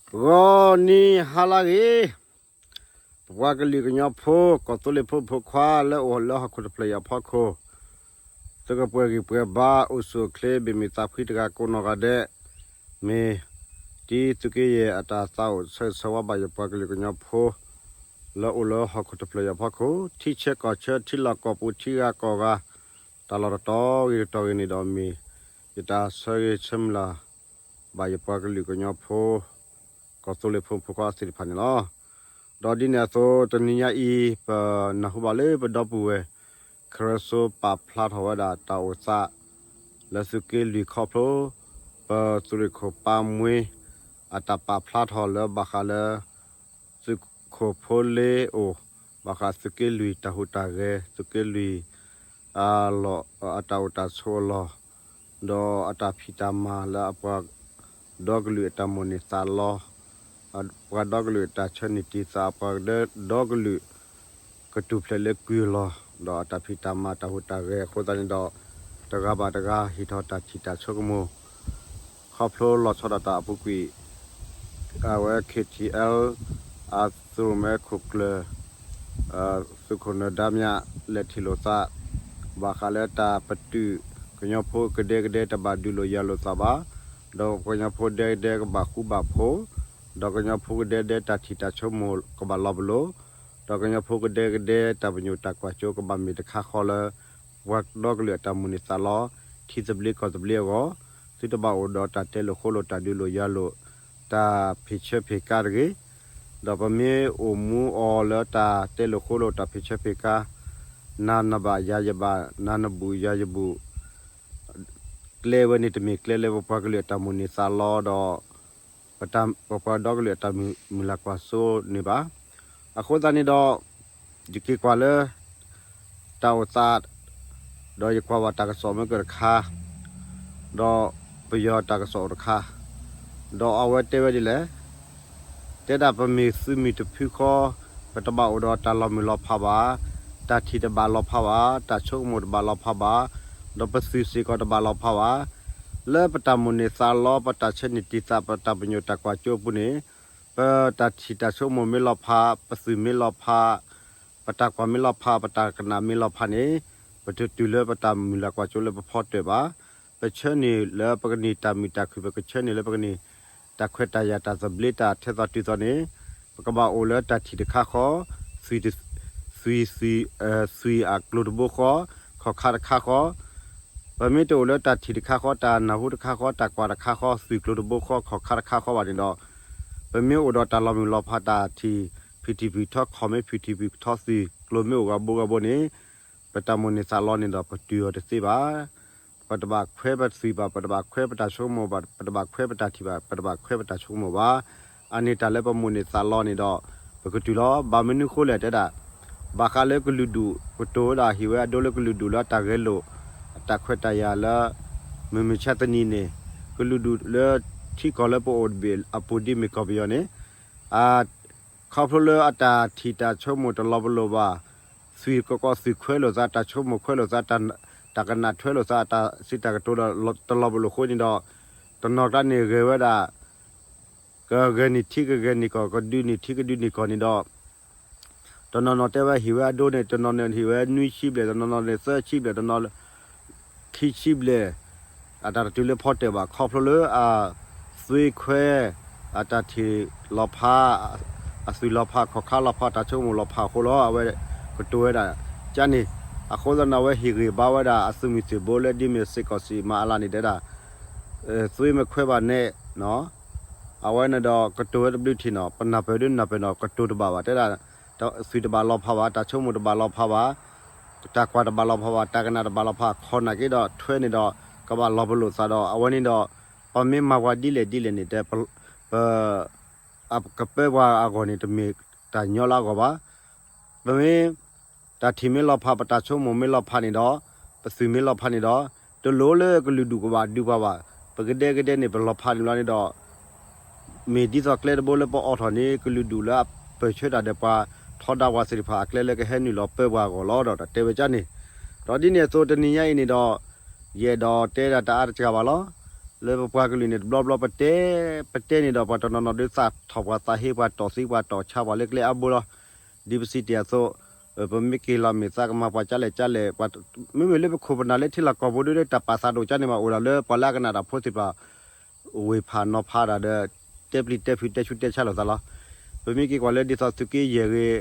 ဂီၤနံၤဟါလၢဂ့ၤ, ပပှၤကလုာ်ကညီဖိ ကီၢ်သူလ့ၤဖိမုၣ်ဖိခွါလၢအိၣ်လၢဟီၣ်ခိၣ်တဖျၢၣ်အံၤအဖီခိၣ်, သုကပှဲၤဂံၢ်ပှဲၤဘါ အိၣ်ဆူၣ်အိၣ်ချ့ ဘၣ်မုာ်သးဖှံတဂၤကိးနီၢ်ဂၤဒဲး, မ့ၢ်တံသုးက့ယဲၢ်အတၢ်သးအိၣ်ဆၢဂ့ၤဆၢဝါဘၣ်ယပှၤကလုာ်ကညီဖိ လၢအိၣ်လၢဟီၣ်ခိၣ်တဖျၢၣ်အံၤအဖီခိၣ်, ထံဆၢကီၢ်ဆၢ ထံလီၢ်ကီၢ်ပူၤ ထံဂၤကီၢ်ဂၤ, တၢ်လီၢ်တတီၤဂ့ၤတတီၤဂ့ၤန့ၣ်ဒီးမ့ၢ် ယတၢ်ဆၢဂ့ၤဆၢမုၢ်လၢ် ဘၣ်ယပှၤကလုာ်ကညီဖိ ကီၢ်သူလ့ၤဖိမုၣ်ဖိခွါသ့ၣ်တဖၣ်န့ၣ်လီၤ. ဒီးဒ်န့ၣ်အသိး တနံၤညါအံၤ ပနၢ်ဟူဘၣ်လၢပဒီပုၢ်ဝဲၢ် ခရၢစိပာ်ဖျါထီၣ်ဝဲဒၣ်တၢ်အိၣ်သး လၢသုးက့လွံၢ်ခီဖျိ ပသုးရ့ၣ်ခိၣ်ပၢ်မှ့ အတၢ်ပာ်ဖျါထီၣ်လၢဘၣ်ဃးလၢ သုးခိၣ်ဖိလ့အိၣ် ဘၣ်ဃးသုးက့လွံၢ်တၢ်ဟူးတၢ်ဂဲၤ သုးက့လွံၢ် အလီၢ် အတၢ်အိၣ်တၢ်ဆိးအလီၢ် ဒီးအတၢ်ဖံးတၢ်မၤလၢအပှၤဒီကလုာ်အတၢ်မိၣ်န့ၢ်သးလီ အပှၤဒီကလုာ်အတၢ်ဆၢန့ၢ်တံာ်သး အပှၤဒီကလုာ် ကထူၣ်ဖျဲးလၢကွံာ်အလီၢ် ဒီးအတၢ်ဖံးတၢ်မၤတၢ်ဟူးတၢ်ဂဲၤအဃိသတးန့ၣ်ဒီး တဂၤဘၣ်တဂၤဟ့ၣ်ထီၣ်တၢ်ထံၣ်တၢ်ဆိကမိၣ် ခီဖျိလီၤဆီဒၣ်တၢ်အပူၤကွံာ် အဝဲ ခ့ၣ်ထံၣ်အဲလ် အသုးရိၣ်မဲခိၣ်ကျၢၢ် သုးခိၣ်နၢၤဒါမြ လဲၤထံၣ်လိာ်သး ဘၣ်ဃးလၢတၢ်ပတုာ် ကညီဖိကဒဲကဒဲတဘၣ်ဒုးလိာ်ယၤလိာ်သးဘၣ်, ဒီးကညီဖိဒဲကဒဲကဘၣ်ဃူဘၣ်ဖိး, ဒီးကညီဖိကဒဲကဒဲတၢ်ထံၣ်တၢ်ဆိကမိၣ်ကဘၣ်လီၤပလိာ်, ဒီးကညီဖိကဒဲကဒဲတၢ်ပညိၣ်တၢ်ကွၢ်စိကဘၣ်မ့ၢ်တခါဃီလၢ ပှၤဒီကလုာ်အတၢ်မိၣ်န့ၢ်သးလီ, ထံသဘျ့ကီၢ်သဘျ့အဂီၢ်, သုတဘၣ်အိၣ်ဒီးတၢ်တဲလိာ်ဃိလိာ်တၢ်ဒုးလိာ်ယၤလိာ်, တၢ်ဖံးဆၢဖံးကါတဂ့ၤ, ဒီးပမ့ၢ်အိၣ်မူအီၤလၢတၢ်တဲလိာ်ဃိလိာ်တၢ်ဖံးဆၢဖံးကါ, နၤနဘၣ်ယၤယဘၣ်, နၤနဘူၣ်ယၤယဘူၣ် ကျဲဝဲန့ၣ်တမ့ၢ်ကျဲလၢပပှၤကလုာ်အတၢ်မိၣ်န့ၢ်သးလီဒီး ပပှၤဒီကလုာ်အတၢ်မုၢ်လၢ်ကွၢ်စိန့ၣ်ဘၣ်. အဃိသတးန့ၣ်ဒီး ယက့ၤကွၢ်လၢ တၢ်အိၣ်သး ဒီးယကွၢ်ဘၣ်တၢ်ကစီၣ်မ့ၢ်ကတခါ ဒီးပယီၤတၢ်ကစီၣ်အိၣ်တခါ, ဒီးအဝဲတဲဝဲဒ်လဲၣ် တဲဒၣ်ပမ့ၢ်သုးမုၢ်တဖုဃီ, ပတဘၣ်အိၣ်ဒီးတၢ်လီၤမုၢ်လီၤဖးဘၣ်, တၢ်ထံၣ်တဘၣ်လီၤဖးဘၣ်, တၢ်ဆိကမိၣ်တဘၣ်လီၤဖးဘၣ်, ဒီးပသုးစ့ၢ်ကီးတဘၣ်လီၤဖးဘၣ်. လၢပတၢ်မိၣ်န့ၢ်သးလီ ပတၢ်ဆၢန့ၢ်တံာ်သး ပတၢ်ပညိၣ်တၢ်ကွၢ်စိအပူၤန့ၣ်, ပတၢ်ထံၣ်တၢ်ဆိကမိၣ်မ့ၢ်လီၤဖး, ပသုးမ့ၢ်လီၤဖး, ပတၢ်ကွၢ်မ့ၢ်လီၤဖး, ပတၢ်ကနၣ်မ့ၢ်လီၤဖးန့ၣ်, ပတတုၤလၢပတၢ်မုၢ်လၢ်ကွၢ်စိလၢပဖီတၢၢ်ဘၣ်. ပဆၢန့ၢ်လၢပကန့ၢ်တၢ်မုာ်တၢ်ခုၣ်, ပကဆၢန့ၢ်လၢပကန့ၢ်တၢ်ခွဲးတၢ်ယာ်တၢ်သဘျ့တၢ်ထဲသိးတုၤသိးန့ၣ်, ပကဘၣ်အိၣ်လၢတၢ်ထံၣ်တခါဃီ, သွံၣ်, သွံၣ်, သွံၣ်အကျိၤတဘိဃီ, ခီၣ်ခါတခါဃီ, ပမ့ၢ်တအိၣ်လၢတၢ်ထံၣ်တခါဃီ, တၢ်နၢ်ဟူတခါဃီ, တၢ်ကွၢ်တခါဃီ, သွံၣ်ကျိၤတဘိဃီ, ခီၣ်ခါတခါဃီဘၣ်န့ၣ်ဒီး, ပမ့ၢ်အိၣ်ဒီးတၢ်လီၤမုၢ်လီၤဖး တၢ်ထံၣ်ဖံးထံၣ်ဖံးထီ ခီၣ်မ့ၢ်ဖံးထံၣ်ဖံးထီ သွံၣ်ကျိၤမ့ၢ်အိၣ်ဂၤဘိဂၤဘိန့ၣ်, ပတၢ်မိၣ်န့ၢ်သးလီန့ၣ်ဒီး ပတုၤအီၤတသ့ဘၣ်. ပတဘၣ်ခွဲးပသွံၣ်ဘၣ်, ပတဘၣ်ခွဲးပတၢ်ဆိကမိၣ်ဘၣ်, ပတဘၣ်ခွဲးပတၢ်ထံၣ်ဘၣ်, ပတဘၣ်ခွဲးပတၢ်ဆိကမိၣ်ဘၣ်. အန့ၣ်တၢ်လၢပမိၣ်န့ၢ်သးလီန့ၣ်ဒီး ပကတုၤလီၤ. ဘၣ်မနုၤဃိလဲၣ်တဲဒၣ်, ဘၣ်ဃးလၢကလုာ်ဒူၣ် ကတိၤဝဲဒၣ်ဟ့ၣ်ဝဲအဒိလၢကလုာ်ဒူၣ်လၢအတၢ်ဂဲၤလိာ် အတၢ်ခွဲးတၢ်ယာ်လၢ မုၢ်မဆါတနံၤန့ၣ်, ကလုာ်ဒူၣ်လၢထံကီၢ်လၢပအိၣ်တဘ့ၣ်အပူၤဒ်မ့ၢ်ကီၢ်ပယီၤန့ၣ်, ခီဖျိလၢအတၢ်ထံၣ်တၢ်ဆိကမိၣ်တလီၤပလိာ်ဘၣ်, သွံၣ်ကီၢ်ကီၢ်သွံၣ်ခွဲးလိာ်သး, တၢ်ဆိကမိၣ်ခွဲးလိာ်သး, တၢ်ကနၣ်ထွဲလိာ်သး, တၢ်စံးတၢ်ကတိၤဒီးတလီၤပလိာ်အဃိန့ၣ်ဒီး, တနီၤကျါန့ၣ်ဂဲၤဝဲဒၣ် ကဂဲၤန့ၢ်ထံကဂဲၤန့ၢ်ကီၢ်, ကဒုးန့ၢ်ထံကဒုးန့ၢ်ကီၢ်န့ၣ်ဒီး, တနီၤနီၤတဲဝဲဟ့ၣ်ဝဲအဒိန့ၣ်, တနီၤန့ၣ်ဟ့ၣ်ဝဲနွံဆံဘျဲၣ်, တနီၤနီၤန့ၣ်သၢဆံဘျဲၣ်, တနီၤ ခံဆံဘျဲၣ်, အတၢ်တတုၤလၢဖီတၢၢ်ဘၣ် ခီဖျိလၢအသွံၣ်ခွဲး, အတၢ်ထံၣ်လီၤဖး, အသွံၣ်လီၤဖး, ခီၣ်ခါလီၤဖး, တၢ်ဆိကမိၣ်လီၤဖးအဃိလီၤ. အဝဲကတိၤဝဲဒၣ်ကန့ၣ်, အဃိသတးန့ၣ် အဝဲဟ့ၣ်ဂံၢ်ဘါဝဲဒၣ်အသုးမုၢ်သံၣ်ဘိလၢဒ်မ့ၢ်စ့ၢ်ကီးစံးမၤအလါန့ၣ်တဲဒၣ် သွံၣ်မ့ၢ်ခွဲးဘၣ်နဲၣ်, အဝဲန့ၣ်ဒီးကတိၤဝဲတဘျုးထံၣ်နီၤ, ပနၢ်ပၢၢ်ဒ်နၢ်ပၢၢ်နီၤ, ကတိၤတဘၣ်ဘၣ်တဲဒၣ်, သွံၣ်တဘၣ်လီၤဖးဘၣ်, တၢ်ဆိကမိၣ်တဘၣ်လီၤဖးဘၣ်, တၢ်ကွၢ်တဘၣ်လီၤဖးဘၣ်, တၢ်ကနၣ်တဘၣ်လီၤဖး, ခီၣ်နာ်က့ဒီးထွဲန့ၣ်ဒီး ကဘၣ်လီၤပလိာ်သးဒီး အဝဲန့ၣ်ဒီး ပမ့ၢ်မၤပှၤဒ်လဲၣ်ဒ်လဲၣ်န့ၣ်တဲ, ပ ကပၢပှၤအဂီၢ်န့ၣ် တမ့ၢ်တၢ်ညီလၢအဂီၢ်ဘၣ်. ပမ့ၢ် တၢ်ထံၣ်မ့ၢ်လီၤဖး, ပတၢ်ဆိကမိၣ်မ့ၢ်လီၤဖးန့ၣ်ဒီး, ပသွံၣ်မ့ၢ်လီၤဖးန့ၣ်ဒီး, တလိၣ်လၢကလုာ်ဒူၣ်ကဘၣ်ဒုးပှၤဘၣ်. ပကဒဲကဒဲန့ၣ် ပလီၤဖးန့ၣ်လီၤန့ၣ်ဒီး, မ့ၢ်ဒ်သိးကျဲတဘိလၢပအိးထီၣ်န့ၣ် ကလုာ်ဒူၣ်လၢအပၢၢ်ဆၢတၢ်ဒီးပှၤ ထီဒါပှၤသ့ၣ်တဖၣ် အကျဲလၢကဟဲနုာ်လီၤပၢပှၤအဂီၢ်လီၤဒီး တၢ်တဲဝဲကန့ၣ်. ဒီးဒ်န့ၣ်အသိးတနံၤညါအံၤန့ၣ်ဒီး ယအဲၣ်ဒိးတဲဒၣ်တၢ်အါတစှၤဘၣ်လီၤ. လၢပပှၤကလုာ်န့ၣ် တဘျီဘျီပတဲ, ပတဲန့ၣ်ဒီး ပှၤတနီၤနီၤဒုးသးထီၣ်ပှၤ သးဟ့ပှၤ တီၢ်သံပှၤ တီၢ်ဆါပှၤလၢကျဲအါဘိလီၤ. ဒ်ပစံးတ့ၢ်အသိး, ပမ့ၢ်က့ၤလီၤမ့ၢ်သးကမၤပှၤကၠါလဲၣ်ကၠါလဲၣ်, မ့မ့ၢ်လၢပခိၣ်ပနၢ်လၢထံလီၢ်ကီၢ်ပူၤဒုး တၢ်ပာ်သးဒိၣ်ကၠါန့ၣ်မး အိၣ်ဒီးလၢပှၤလၢအကနၣ်တၢ်ဖိသ့ၣ်တဖၣ် ဝ့ၢ်ဖးနီၤဖးတၢ်ဒီး တဲပျံၤတဲဖုး တဲဆူးတဲဆါလိာ်သးလီၤ. ပမ့ၢ်က့ၤကွၢ်လၢဒ်သိးသုးက့ယဲၢ်ဂ့ၤ,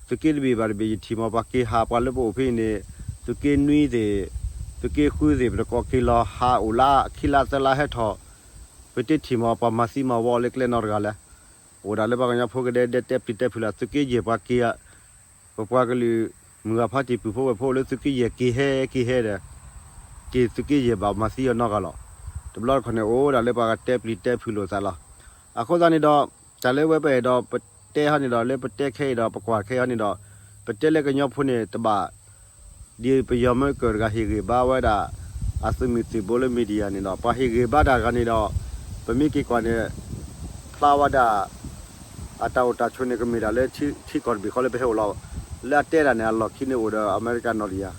သုးက့တဘ့ၣ်ဘၣ်တဘ့ၣ် ယထံၣ်မး ပှၤက့ၤဟးပှၤလၢပအိၣ်ဖဲအံၤန့ၣ်, သုးက့နွံသ့ၣ်, သုးက့ဃုသ့ၣ် ပတကိးက့ၤလီၤဟးအိၣ်လၢခံလါသၢလါဟဲထီၣ်, ပတထံၣ်မး ပှၤမၤသံမၤဝီလၢကျဲနီတဂၤလဲၣ်. အိၣ်ဒၣ်လၢပှၤကညီဖိကဒဲဒဲတဲပျံၤတဲဖုးလီၤ သုးက့ယဲၢ်ပှၤက့ၤ ပပှၤကလုာ် မုၢ်ဂၤဖါတံၢ်ပုၢ်ဖိဝဲၢ်ဖိအိၣ်လၢသုးက့ယဲၢ်က့ၤဟဲက့ၤဟဲဒီး က့ၤသုးက့ယဲၢ်ဘၣ်မၤသံအီၤနီတဂၤလီၤ. တဘျီတခီၣ်န့ၣ် အိၣ်ဒၣ်လၢပှၤကတဲပျံၤတဲဖုးလိာ်သးလီၤ. အဃိသတးန့ၣ်ဒီး တၢ်လၢဝဲပအဲၣ်ဒိးပတဲဟီန့ၣ်ဒီး လၢပတဲခဲအံၤဒီး ပကွၢ်ခဲအံၤဟီန့ၣ်ဒီး ပတဲလၢကညီဖိန့ၣ်တဘၣ် ဒ်ပယီၤမၢကၢၢ်တဂၤဟ့ၣ်ဂံၢ်ဘါဝဲဒၣ် အသုးမုၢ်သံၣ်ဘိလၢ media န့ၣ်ဒီး ပှၤဟ့ၣ်ဂံၢ်ဘါတၢ်တဂၤန့ၣ်ဒီး ပမ့ၢ်က့ၤကွၢ်န့ၣ် ဖျါဝဲဒၣ် အတၢ်အိၣ်တၢ်ဆိးန့ၣ် ကမ့ၢ်ဒၣ်လၢထံကီၢ်တဘ့ၣ်ဃီလၢပဟဲအိၣ်လီၤ. လၢအတဲဒၣ်န့ၣ် အလီၢ်ခံန့ၣ်အိၣ်ဒီး အမဲရကၤနီၣ်တယၤ,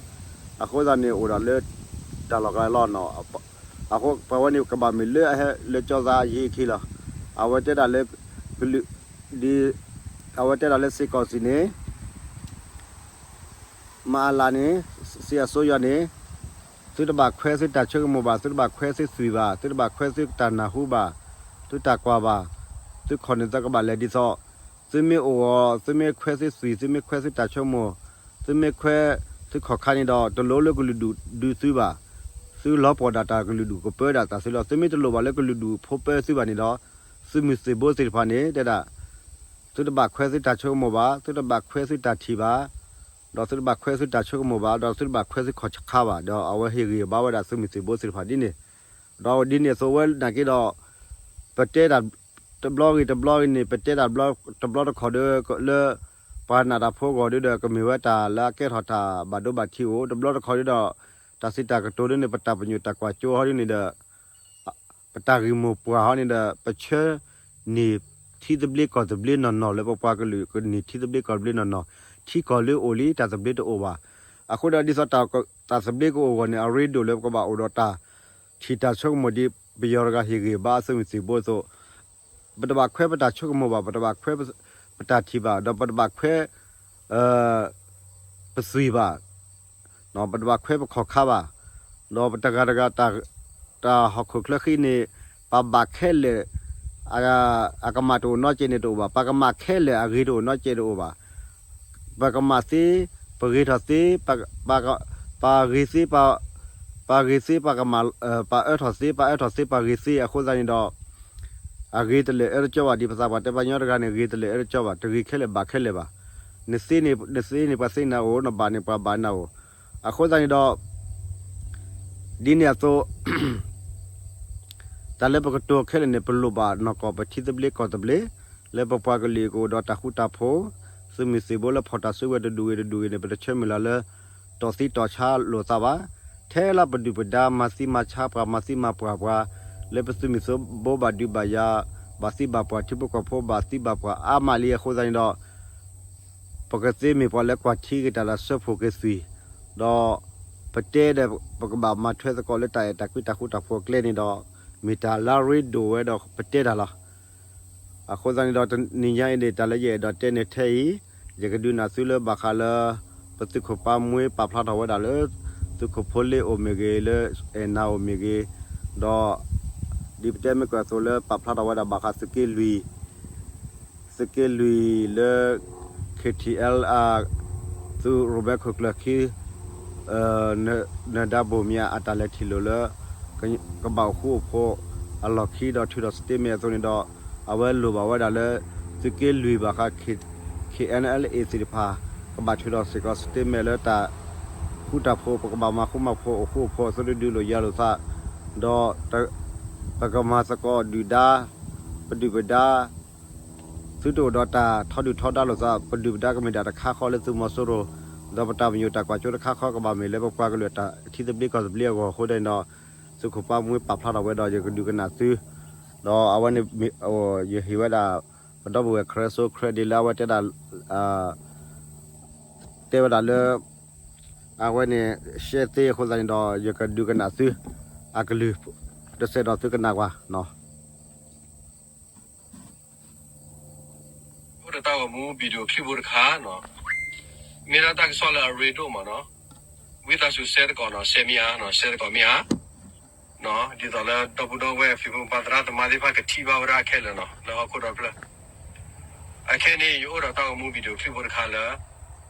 အဃိသတးန့ၣ်အိၣ်ဒၣ်လၢ တၢ်လီၢ်ကျါလီၤနီၤ. အဃိပဝဲန့ၣ်ကဘၣ်မ့ၢ်လၢအဟဲလၢကၠီသးအယ့ခံလီၤ. အဝဲတဲဒၣ်လၢ ကလုာ် ဒ် အဝဲတဲဒၣ်လၢစ့ၢ်ကီးစံးန့ၣ် မအလးန့ၣ် စံးအစိယီၤန့ၣ် သုတဘၣ်ခွဲသုတၢ်ဆိကမိၣ်ဘၣ်, သုတဘၣ်ခွဲသုသွံၣ်ဘၣ်, သုတဘၣ်ခွဲသုတၢ်နၢ်ဟူဘၣ်, သုတၢ်ကွၢ်ဘၣ်, သုခီၣ်န့ၣ်သကဘၣ်လဲၤဒ်သိး သုမ့ၢ်အိၣ်အီၤ, သုမ့ၢ်ခွဲသုသွံၣ်, သုမ့ၢ်ခွဲသုတၢ်ဆိကမိၣ်, သုမ့ၢ်ခွဲသုခီၣ်ခါန့ၣ်ဒီး တလိၣ်လၢကလုာ်ဒူၣ်ဒုးသုဘၣ်. သုလီၤပှီၢ်ဒၣ်တၢ်ကလုာ်ဒူၣ်ကပၢဒၣ်တၢ်သုလီၤ. သုမ့ၢ်တလိၣ်ဘၣ်လၢကလုာ်ဒူၣ်ဖိပၢသုဘၣ်န့ၣ်ဒီး သုးမုၢ်သံၣ်ဘိသ့ၣ်တဖၣ်န့ၣ် တဲဒၣ် သုတဘၣ်ခွဲသုတၢ်ဆိကမိၣ်ဘၣ်, သုတဘၣ်ခွဲသုတၢ်ထံၣ်ဘၣ်, ဒီးသုတဘၣ်ခွဲသုတၢ်ဆိကမိၣ်ဘၣ်, ဒီးသုတဘၣ်ခွဲသုခီၣ်ခါဘၣ်. ဒီးအဝဲဟ့ၣ်ဂံၢ်ဘါဝဲဒၣ်သုးမုၢ်သံၣ်ဘိသ့ၣ်တဖၣ်ဒ်န့ၣ်, ဒီးဒ်န့ၣ်အသိးဝဲနာ်က့ဒီး ပတဲတၢ်တဘျီဂ့ၤတဘျီဂ့ၤန့ၣ် ပတဲတၢ်တဘျီတခီၣ်ဒီး လၢပှၤနာ်တၢ်ဖိအဂီၢ်ဒီး ကမ့ၢ်ဝဲတၢ်လၢအကဲထီၣ်တၢ်ဘၣ်ဒိဘၣ်ထံးအိၣ် တဘျီတခီၣ်ဒီး တၢ်စံးတၢ်ကတိၤဒ်န့ၣ် ပတၢ်ပညိၣ်တၢ်ကွၢ်စိဟီဒ်န့ၣ်ဒီး ပတၢ်ဂ့ၢ်မိၢ်ပှၢ်ဟီန့ၣ်ဒီး ပဆၢန့ၢ်ထံသဘျ့ကီၢ်သဘျ့နီၢ်နီၢ်လၢပပှၤကလုာ်ကန့ၢ်ထံသဘျ့ကီၢ်သဘျ့နီၢ်နီၢ်, ထံကီၢ်လၢအိၣ်လံ တၢ်သဘျ့တအိၣ်ဘၣ်. အဃိဒီးဒ်သိးတၢ်သဘျ့ကအိၣ်အဂီၢ်န့ၣ် အရ့ဒိၣ်လၢပကဘၣ်အိၣ်ဒီးတၢ်ထံၣ်တၢ်ဆိကမိၣ်ဒ်ပယီၤတဂၤဟ့ၣ်ဂံၢ်ဘါအသုးမုၢ်သံၣ်ဘိအသိး ပတဘၣ်ခွဲပတၢ်ဆိကမိၣ်ဘၣ်, ပတဘၣ်ခွဲပတၢ်ထံၣ်ဘၣ်, ဒီးပတဘၣ်ခွဲ ပသွံၣ်ဘၣ်, ပတဘၣ်ခွဲပခီၣ်ခါဘၣ်, ဒီးပတဂၤတဂၤ တၢ်ဟီၣ်ခိၣ်ချၢဃံန့ၣ် ပဘၣ်ခဲလၢာ်, အကမၣ်တအိၣ်နီတစဲးန့ၣ်တအိၣ်ဘၣ်, ပကမၣ်ခဲလၢာ်အဂ့ၤတအိၣ်နီတစဲးတအိၣ်ဘၣ်. ပကမၣ်သ့, ပဂ့ၤထီၣ်သ့, ပဂ့ၤသ့, ပဂ့ၤသ့, ပကမၣ်, ပအၢထီၣ်သ့, ပအၢထီၣ်သ့, ပဂ့ၤသ့ အဃိသတးန့ၣ်ဒီး အဂ့ၤတလၢာ်အၢတကၠီဘၣ်, ဒ်ပသးပှၢ်တဲပှၤကညီတဂၤန့ၣ် ဂ့ၤတလၢာ်အၢတကၠီဘၣ်, တဂ့ၤခဲလၢာ်ဘၣ်ခဲလၢာ်ဘၣ်. နသ့န့ၣ်, နသ့န့ၣ်ပှၤသ့နၤအိၣ်, နဘၣ်န့ၣ်ပှၤဘၣ်နၤအိၣ်. အဃိသတးန့ၣ်ဒီး ဒ်န့ၣ်အသိး တၢ်လၢပကတိၤခဲလၢာ်န့ၣ် ပလိၣ်ဘၣ်နီၢ်ကီၢ်ပထံသဘျ့ကီၢ်သဘျ့ လၢပပှၤကလုာ်ကအိၣ်ဒီးတၢ်ဃူတၢ်ဖိး, သုးမုၢ်သံၣ်ဘိလၢဖီၣ်တၢ်စုဝဲတဒူၣ်ဂ့ၤတဒူၣ်ဂ့ၤန့ၣ် ပတဆၢမုၢ်လၢ်လၢ တီၢ်သံတီၢ်ဆါလိာ်သးဘၣ်. ထဲလၢပဒုၣ်ပဒါမၤသံမၤဆါပှၤ မၤသံမၤပှၢ်ပှၤ လၢပသုးမုၢ်သံၣ်ဘိဘၣ်ဒုးဘၣ်ယၤ ဘၣ်သံဘၣ်ပှၢ် ထံဖိကီၢ်ဖိဘၣ်သံဘၣ်ပှၢ်အါမးလံ အဃိသတးန့ၣ်ဒီး ပကသ့မ့ၢ်ပှၤလၢကွၢ်ထံက့ၤတၢ်ဒီးစၢဖှိၣ်က့ၤသွံၣ်, ဒီးပတဲဒီးပကဘၣ်မၤထွဲသကိးလၢတၢ်အဲၣ်တၢ်ကွံတၢ်ဃူတၢ်ဖိးအကျဲန့ၣ်ဒီး မ့ၢ်တၢ်လၢအရ့ဒိၣ်ဝဲဒီးပတဲတၢ်လီၤ. အဃိသတးန့ၣ်ဒီး တနံၤညါအံၤန့ၣ် တၢ်လၢယအဲၣ်ဒိးတဲန့ၣ်ထဲအံၤ, ယကဒုးနၢ်သုလၢဘၣ်ဃးလၢ ပသုးခိၣ်ပၢ်မှံပာ်ဖျါထီၣ်ဝဲဒၣ်လၢ သုးခိၣ်ဖိလ့အိၣ်မ့ၢ်ဂ့ၤ လၢအဲၣ်နၤအိၣ်မ့ၢ်ဂ့ၤ, ဒီး ဒ်ပတဲမ့ၢ်ကွၢ်အသိးလၢပာ်ဖျါထီၣ်ဝဲဒၣ်ဘၣ်ဃးသုးက့လွံၢ် သုးက့လွံၢ်လၢ KTLA သုးရိၣ်မဲခိၣ်ကျၢၢ်ခံ နဒါဘိၣ်မၠးအတၢ်လဲၤထံၣ်လိာ်လၢ ကဘၣ်အိၣ်ဃူအိၣ်ဖိးအလီၢ်ခံဒီးထုးထီၣ် statement အသိးန့ၣ်ဒီး အဝဲလိၣ်ဘၣ်ဝဲဒၣ်လၢ သုးက့လွံၢ်ဘၣ်ဃး K-, KNLA သ့ၣ်တဖၣ် ကဘၣ်ထုးထီၣ်စ့ၢ်ကီး statement လၢတၢ်ဃူတၢ်ဖိး ပကဘၣ်မၤဃူမၤဖိးအိၣ်ဃူအိၣ်ဖိးအသိး ဒုးလိာ်ယၤလိာ်သး ဒီး ပကမၤသကိးဒုၣ်ဒါ ပဒုၣ်ပဒါ သုတအိၣ်ဒီးတၢ်ထီဒုၣ်ထီဒါလိာ်သး ပဒုၣ်ပဒါကမ့ၢ်ဒၣ်တခါဃီလၢသုးမီၤစိရိၤ, ဒီးပတၢ်ပညိၣ်တၢ်ကွၢ်စိတခါဃီကဘၣ်မ့ၢ်လၢပပှၤကလုာ်အတၢ်ထံသဘျ့ကီၢ်သဘျ့အဂီၢ်အဃိန့ၣ်ဒီး သုးခိၣ်ပၢ်မှံပာ်ဖျါထီၣ်ဝဲဒီးယကဒုးကနၣ်သု, ဒီးအဝဲန့ၣ် ယဟ့ၣ်ဝဲဒၣ် ပဒီပုၢ်ဝဲၢ် Credit လၢအဝဲတဲဒၣ် တဲဝဲဒၣ်လၢ အဝဲန့ၣ် ရှဲသ့အဃိသတးန့ၣ်ဒီး ယကဒုးကနၣ်သု အကလုၢ် တစဲးဒီးသုကနၣ်ကွၢ်နီၤ. အိၣ်ဒီးတၢ်ဂီၤမူ video clip ဖိတခါနီၤ, မ့ၢ်ဒၣ်တၢ်ကစီၣ်လၢအရ့ဒိၣ်မးနီၤ, ဝံသးစူၤ share သကိးနီၤ, share မ့ၢ်အါနီၤ, share သကိးမ့ၢ်အါနီၤ, ဒ်သိးလၢဒီပုၢ်ဒီဝဲၢ် ဖံဖိမါသရၣ်သမါသ့ၣ်တဖၣ်ကထံၣ်ဘၣ်ဝဲဒၣ်ခဲလၢာ်နီၤ လၢဟီၣ်ခိၣ်ဒီဖျၢၣ်. အခဲအံၤန့ၣ် ယအိၣ်ဒီးတၢ်ဂီၤမူ video clip ဖိတခါလၢ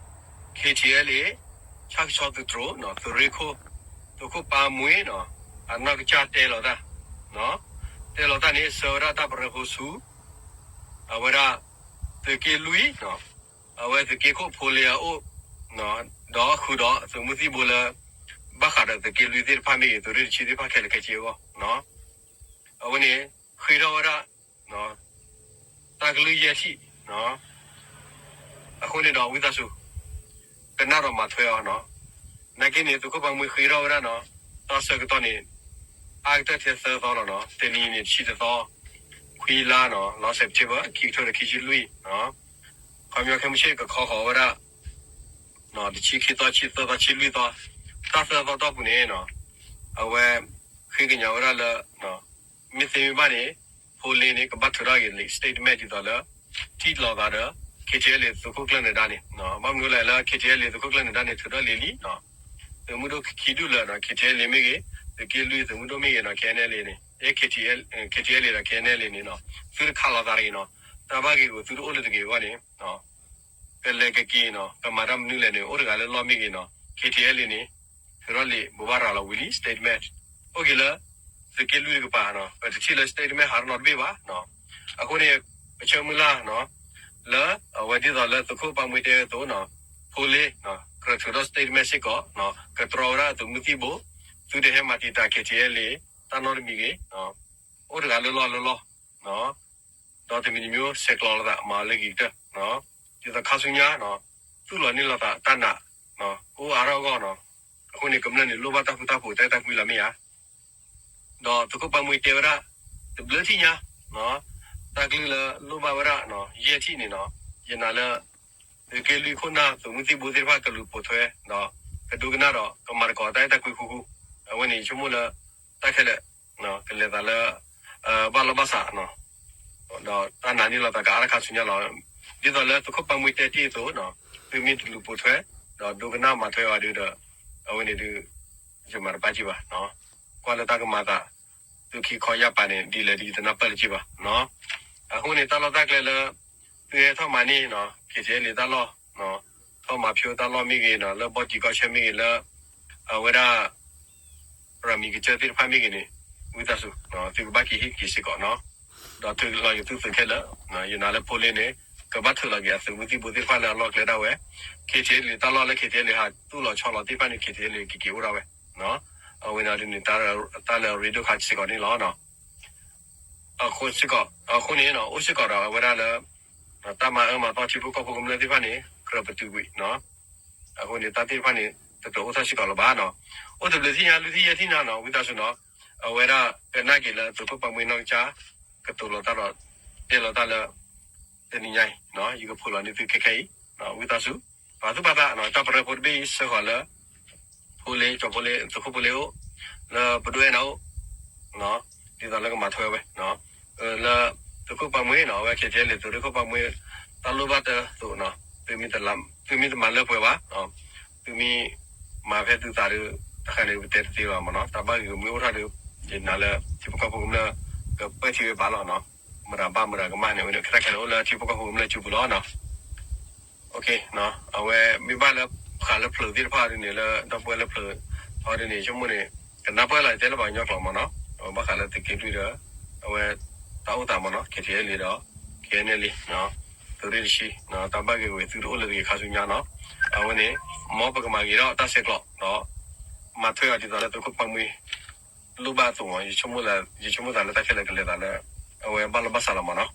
KTLA ဆၣ်ကဆီသုးတြိၤနီၤ, သုးရ့ၣ်ခိၣ်, သုးခိၣ်ပၢ်မှ့ၢ်နီၤ, အနီၢ်ကစၢ်တဲလီၤတၢ်, တဲလီၤတၢ်န့ၣ် ဆှၢဝဲဒၣ်တၢ်ပရၢဖိဆူ အဝဲဒၣ် သုးက့လွံၢ်နီၤ, အဝဲသုးက့ခိၣ်ဖိလ့အအိၣ်, ဒီးဃုာ်ဒီးသုးမုၢ်သံၣ်ဘိလၢ ဘၣ်ဃးဒီးသုးက့လွံၢ်သ့ၣ်တဖၣ်မ့ၢ်ဂ့ၤ, သုးရ့ၣ်တဆံသ့ၣ်တဖၣ်ခဲလၢာ်ခဲဆ့အဂီၢ်, အဝဲန့ၣ် ဃ့ထီၣ်ဝဲဒၣ် တၢ်ကလုၢ်ယဲၢ်ထံၣ်, အဃိန့ၣ်ဒီးဝံသးစူၤ ကနၣ်ဒီးမၤထွဲအီၤနီၤ. နာ်က့န့ၣ် သုးခိၣ်ပၢ်မှ့ၢ်ဃ့ထီၣ်ဝဲဒၣ်နီၤ, တၢ်ဆၢကတီၢ်န့ၣ် အါကတၢၢ်ထဲသၢသီလီၤနီၤ, တနံၤန့ၣ်တဆံတသီ, ခွံလါနီၤ, လါ September ခံကထိဒီးခံဆံလွံၢ်, ခီပညီခဲမုၢ်ဆ့ၣ်ကခီဃီၤဝဲဒၣ် တဆံခံသီ, ဆံသၢသီ, ဆံလွံၢ်သီ, တၢ်သၢသီတီၢ်ပူၤန့ၣ်နီၤ, အဝဲ ဃ့ကညးဝဲဒၣ်လၢ မ့ၢ်သ့မ့ၢ်ဘၣ်န့ၣ် ဖိလ့န့ၣ် ကဘၣ်ထုးထီၣ်က့ၤလံာ် statement ဒ်သိးလၢ ထံၣ်လိာ်သးဒီး KTLA သုးခိၣ်ကျၢၢ်နၢၤဒါန့ၣ်, ဘၣ်မနုၤလဲၣ်လၢ KTLA သုးခိၣ်ကျၢၢ်နၢၤဒါန့ၣ် ထုးထီၣ်လံာ်လံနီၤ, သုးမုၢ်ဒိၣ်ခံဒူၣ်လၢာ်နီၤ, KTLA မ့ၢ်ဂ့ၤ, သုးက့လွံၢ်သုးမုၢ်ဒိၣ်မ့ၢ်ဂ့ၤနီၤ, KNLA န့ၣ်, KTLA ဒီး KNLA န့ၣ်နီၤ, သုတခးလိာ်သးတဂ့ၤနီၤ, တၢ်ဘၣ်ဂ့ၤဂီၤသုတအိၣ်လၢတဂ့ၤအဂီၢ်န့ၣ် ကလဲၤကက့ၤနီၤ, ကမၤတၢ်မနုၤလဲၣ်န့ၣ် အိၣ်တဂၤလၢလီၢ်မ့ၢ်ဂ့ၤနီၤ, KTLA န့ၣ် ထုးထီၣ်လံာ်ဘိးဘၣ်ရၤလီၤဝံၤလံ statement, အိၣ်က့ၤလၢ သုးက့လွံၢ်တကပၤနီၤ, ပတထံၣ်လၢ statement ဟးထီၣ်နီတဘ့ၣ်ဘၣ်, အဃိန့ၣ် ပဆၢမုၢ်လၢ်နီၤ, လၢအဝဲဒ်သိးလၢသုးခိၣ်ပၢ်မှ့ၢ်တဲဝဲအသိးနီၤ, ဖိလ့ ကြၢးထုးထီၣ် statement စ့ၢ်ကီး, ကတြီဝဲဒၣ်အသုးမုၢ်သံၣ်ဘိ, သုတဟဲမၤတံာ်တာ် KTLA တၢ်နီတမံၤဂ့ၤ, အိၣ်တဂၤလၢလီၢ်လၢလီၢ် ဒီးတမံၤတမံၤဆဲးကျိးလိာ်သးမၤလၢဂ့ၤကတၢၢ်, ဒ်သိးခါဆူညါ သူၣ်လီၤန့ၢ်လိာ်သးတၢ်နာ် ကအိၣ်အါထီၣ်အဂီၢ်နီၤ, အဃိန့ၣ် ကမျၢၢ်န့ၣ် လိၣ်ဘၣ်တၢ်ဃူတၢ်ဖိး တၢ်အဲၣ်တၢ်ကွံလီၤမ့ၢ်ဧါ, ဒီးသုးခိၣ်ပၢ်မှ့ၢ်တဲဝဲဒၣ် တဘျုးထံၣ်ညါ တၢ်ကလုၢ်လၢလိၣ်ဘၣ်ဝဲဒၣ် ယဲၢ်ထံၣ်န့ၣ်နီၤ, ယနာ်လၢ သုးက့လွံၢ်ခိၣ်နၢ်သုးမုၢ်သံၣ်ဘိသ့ၣ်တဖၣ်ကလူၤပိာ်ထွဲ ဒီးကဒိကနၣ်ဒီးကမၤသကိးတၢ်အဲၣ်တၢ်ကွံဃူဃူ, အဝဲန့ၣ် ယဆိကမိၣ်လၢ တၢ်ခဲလၢာ် ကလဲၤသးလၢ ဘၣ်လီၢ်ဘၣ်စး ဒီးတၢ်နာ်န့ၢ်လိာ်သးကအါထီၣ်ခါဆူညါလီၤ. ဒ်သိးလၢသုးခိၣ်ပၢ်မှ့ၢ်တဲတ့ၢ်အသိး သုမ့ၢ်တလူၤပိာ်ထွဲ ဒီးဒိကနၣ်မၤထွဲအီၤဒုဒီး အဝဲန့ၣ်ဒု ယမၤတဘၣ်က့ၤဘၣ်, ကွၢ်လၢတၢ်ကမၤသး သုခံခီယၢ်ပၤန့ၣ် ဒ်လဲၣ်ဒ်ယတနၢ်ပၢၢ်လၢၤက့ၤဘၣ်. အဃိန့ၣ် တၢ်လီၢ်တၢ်ကျဲလၢ သုဟဲထီၣ်မၤန့ၢ် KTLA တၢ်လီၢ် ထီၣ်မၤဖျိတၢ်လီၢ်မ့ၢ်ဂ့ၤနီၤ, လၢဘီၣ်ကံၢ်ကီၢ်ဆၢမ့ၢ်ဂ့ၤ, လၢအဝဲဒၣ် ရၤမံၤကစၢၢ်သ့ၣ်တဖၣ်မ့ၢ်ဂ့ၤန့ၣ် ဝံသးစူၤ သုကဘၣ်က့ၤဟ့ၣ်က့ၤစ့ၢ်ကီးနီၤ, ဒီးထုးလီၤက့ၤသုသုးခဲလၢာ်, ယနာ်လၢဖိလ့န့ၣ် ကဘၣ်ထုးလီၤက့ၤအသုးမုၢ်သံၣ်ဘိသ့ၣ်တဖၣ်လၢအလီၢ်ကျဲဒၣ်ဝဲ, KTLA တၢ်လီၢ်လၢ KTLA ဟးသူၣ်လီၤဆီလီၤသ့ၣ်တဖၣ်န့ၣ် KTLA ကက့ၤအိၣ်ဒၣ်ဝဲ, အဝဲန့ၣ်ဒ်န့ၣ် တၢ်လၢအရ့ဒိၣ်ခါစ့ၢ်ကီးန့ၣ်လီၤ. အဃိန့ၣ် အိၣ်စ့ၢ်ကီးဒီးအဝဲဒၣ်လၢ တၢ်မၤအၢမၤသီထံဖိကီၢ်ဖိကမျၢၢ်သ့ၣ်တဖၣ်န့ၣ် ကြၢးပတုာ်ကွံာ်, အဃိန့ၣ် တၢ်သ့ၣ်တဖၣ်န့ၣ် တကြၢးအိၣ်ထီၣ်စ့ၢ်ကီးလၢၤဘၣ်နီၤ, အိၣ်တဘျုးထံၣ်ညါ လွံၢ်ထံၣ်ယဲၢ်ထံၣ်ညါနီၤ ဝံသးစူၤနီၤ, အဝဲဒၣ်ကနၣ်က့ၤလၢသုးခိၣ်ပၢ်မှ့ၢ်နီၢ်ကစၢ် ကတိၤလီၤတၢ်ဒီး တဲလီၤတၢ်လၢ တနံၤညါအံၤ ယကဖိးလီၤန့ၢ်သုခဲခဲအံၤ, ဝံသးစူၤ, ပှၤသူၣ်ပှၤသး တၢ်ပရၢဖိတဘ့ၣ်အံၤ ဆှၢဃီၤလၢ ဖိလ့ ကၠီဖိလ့ သုးခိၣ်ဖိလ့အိၣ်, လၢပဒိၣ်အဲၣ်နၤအိၣ်, ဒ်သိးလၢကမၤထွဲဝဲ, လၢသုးခိၣ်ပၢ်မှ့ၢ်နီၤ အဝဲ KTLA သုးရ့ၣ်ခိၣ်ပၢ်မှ့ၢ် တၢ်လိၣ်ဘၣ်တၢ်သိးနီၤ, သုမ့ၢ်တမၤလၢပှဲၤဘၣ်, သုမ့ၢ်မၤဖဲသုသးဒီး တခါန့ၣ် ပတဲတသ့ဘၣ်မးနီၤ, တၢ်ဘၣ်ဂ့ၤဂ့ၤမ့ၢ်အိၣ်ထီၣ်ဒီး ယနာ်လၢထံဖိကီၢ်ဖိကမျၢၢ် ကပၢၢ်ထံဝဲဘၣ်လီၤနီၤ, မတၤဘၣ်မတၤကမၣ်န့ၣ် ဝဲန့ၣ် ခဲတၢ်ခဲလၢာ်အိၣ်လၢထံဖိကီၢ်ဖိကမျၢၢ်စုပူၤလီၤနီၤ. အဝဲမ့ၢ်ဘၣ်လၢဃးလၢဖျၢၣ်သ့ၣ်တဖၣ်ဒ်န့ၣ် လၢဒီပုၢ်ဝဲၢ်လၢဖျၢၣ်ထီဒ်န့ၣ် ဆိကမိၣ်န့ၣ် ကနၢ်ပၢၢ်လီၤ တဲလၢပှၤကညီကျိာ်မးနီၤ, ဘၣ်ဃးလၢသုးက့လွံၢ်ဒီး အဝဲတၢ်အိၣ်သးမးနီၤ KTLA ဒီး KNLA သုးရ့ၣ်တဆံ တၢ်ဘၣ်ဂ့ၤဝဲသုတအိၣ်လၢတဂ့ၤခါဆူညါနီၤ, အဝဲန့ၣ် မ်ပကမၤဂ့ၤထီၣ်တၢ်ဆဲးကျိးဒီး မၤထွဲအီၤဒ်သိးလၢသုးခိၣ်ပၢ်မှ့ၢ် လိၣ်ဘၣ်အသိးမး ယဆိကမိၣ်သးလၢတၢ်ခဲလၢာ်ကလဲၤသးလၢ အဝဲဘၣ်လီၢ်ဘၣ်စးလီၤမးနီၤ,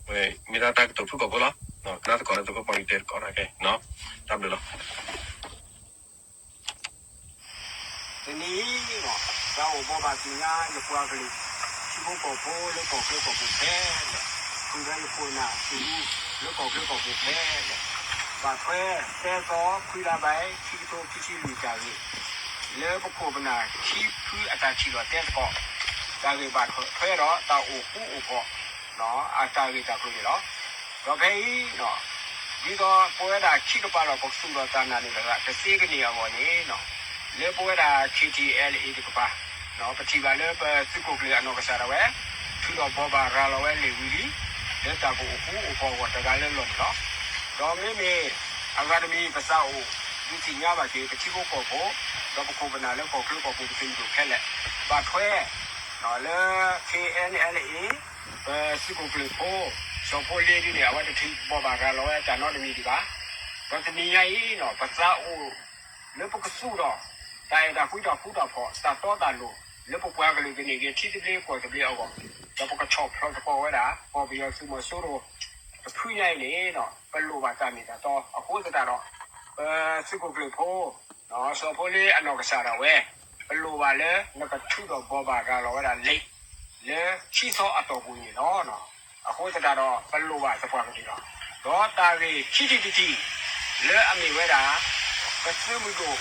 ဝဲမ့ၢ်ဒၣ်တၢ်ကတိၤဖုၣ်ကိာ်ဖိလီၤ, ကနၣ်သကိးလၢသုးခိၣ်ပၢ်မှ့ၢ်တဲသကိးတၢ်ခဲနီၤ, တၢ်ဘျုးလီၤ. တနံၤအံၤ တၢ်အိၣ်ဘီၣ်ဘၣ်သ့ၣ်ညါယပှၤကလုာ် ထံဖိကီၢ်ဖိလၢကီၢ်ချၢကီၢ်ပူၤခဲလၢာ်, ဃုာ်ဒီးယခိၣ်နၢ်သုးမုၢ်လၢကီၢ်ချၢကီၢ်ပူၤခဲလၢာ်, ဘၣ်ထွဲသၢသီခွံလါဘၣ် ခံကထိခံဆံလွံၢ်တၢ်ဂ့ၢ် လၢပခိၣ်ပနၢ်ခံဖုအတၢ်ထံၣ်လိာ်တဲသကိး တၢ်ဂ့ၢ်ဘၣ်ထွဲဒီးတၢ်အိၣ်ဃူအိၣ်ဖိး အတၢ်ဂ့ၢ်တၢ်ကျိၤန့ၣ်လီၤ. ဒီးဖဲအံၤ ဒ်သိးပဝဲဒၣ်ခံကပၤလီၤ ပကသူၣ်ထီၣ်တၢ်နာ်န့ၢ်လီၤသးတသ့ကန့ၢ်အဂီၢ်န့ၣ် လၢပဝဲဒၣ် ခ့ထံၣ်အဲလ်အ့ တကပၤ ပထံၣ်ဘၣ်လၢပသုးခိၣ်ကျၢၢ်အနီၢ်ကစၢ်ဒၣ်ဝဲ ထုးထီၣ်ဘိးဘၣ်ရၤလီၤဝဲလံာ်ဝံၤလံ လၢတၢ်ကအိၣ်ဃူအိၣ်ဖိးအဂီၢ်တဂၤလၢလီၢ်န့ၣ်လီၤ. ဒီးမ့မ့ၢ်အဂၤတမံၤ ပသးအိၣ်ဒုးသ့ၣ်ညါဘၣ်က့ၤ ပထံဖိကီၢ်ဖိ ဒီးပခိၣ်ပနၢ်လၢကီၢ်ချၢကီၢ်ပူၤ ပသုးမုၢ်ဒိၣ်ခဲလၢာ် ဘၣ်ထွဲ လၢ ခ့ၣ်အဲၣ်အလ်အ့ ပသုးခိၣ်ကျၢၢ်ဖိ စီၤဖိလ့ဒ်န့ၣ် အဝဲတထုးဘိးဘၣ်ရၤလီၤဝဲတၢ်နီတမံၤဒံးဘၣ်. ဒီးတနံၤညါအံၤ ပသးအိၣ် လၢပကသူၣ်ထီၣ် တၢ်အဲၣ်တၢ်ကွံတၢ်ဃူတၢ်ဖိး တၢ်တီတၢ်လိၤ လၢပပှၤကလုာ်ကန့ၢ်က့ၤထံသဘျ့ကီၢ်သဘျ့အဂီၢ် ဒီးပကဆီၣ်ဖျိးသကိးဝဲဒၣ် ကီၢ်ပယီၤသုးမီၤစိရိၤ တဖုညါအံၤန့ၣ် ပလိၣ်ဘၣ်တၢ်မ့ၢ်တၢ်တီ အဃိသတးဒီး ပသုးခိၣ်ကျၢၢ်ဖိ စီၤဖိလ့အနီၢ်ကစၢ်ဒၣ်ဝဲ ပလိၣ်ဘၣ်လၢနကထုးထီၣ်ဘိးဘၣ်ရၤလီၤဝဲဒၣ်လံာ် လၢခံသီအတီၢ်ပူၤန့ၣ်လီၤ. အဃိသတးဒီး ပလိၣ်ဘၣ်သပှၢ်ကတၢၢ်လီၤ. ဒီးတၢ်ဂ့ၢ်ခံထံၣ်တထံၣ် လၢအမ့ၢ်ဝဲဒၣ် ပသုးမုၢ်ဒိၣ်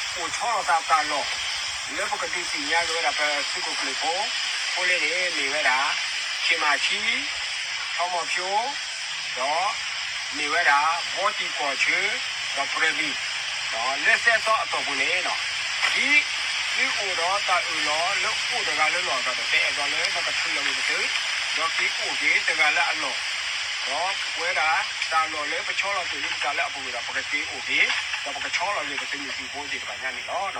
အိၣ်ဆီလီၤသးတၢ်လီၢ် လၢပကဒုးသ့ၣ်ညါက့ၤဝဲဒၣ် ပသုးခိၣ်ကျၢၢ်ဖိ ဖိလ့န့ၣ် မ့ၢ်ဝဲဒၣ် ခ့ၣ်မၣ်ဆံ ထီမီၣ်ဖၠိ ဒီး မ့ၢ်ဝဲဒၣ် ဘီတံၢ်ကီၢ်ဆၢ ဒီးပြၢၤမံၤ လၢသၢသီအတီၢ်ပူၤန့ၣ် ဒ်သုအိၣ်ဒီးတၢ်အၢၣ်လီၤ လၢအိၣ်တဂၤလၢလီၢ်အသိးဒီး ပအဲၣ်ဒိးလၢနကထုးလီၤဂ့ၤပသုး ဒီးက့ၤအိၣ်က့ၤတဂၤလၢအလီၢ် ဒီးပဝဲဒၣ်တၢ်လီၢ်လၢပဆီလီၤတ့ၢ်လံပသးလၢအပူၤဒီး ပကက့ၤအိၣ်က့ၤ ဒီးပကဆီလီၤဂ့ၤပသုးမုၢ်သံၣ်ဘိသ့ၣ်တဖၣ်ညါန့ၣ်လီၤ.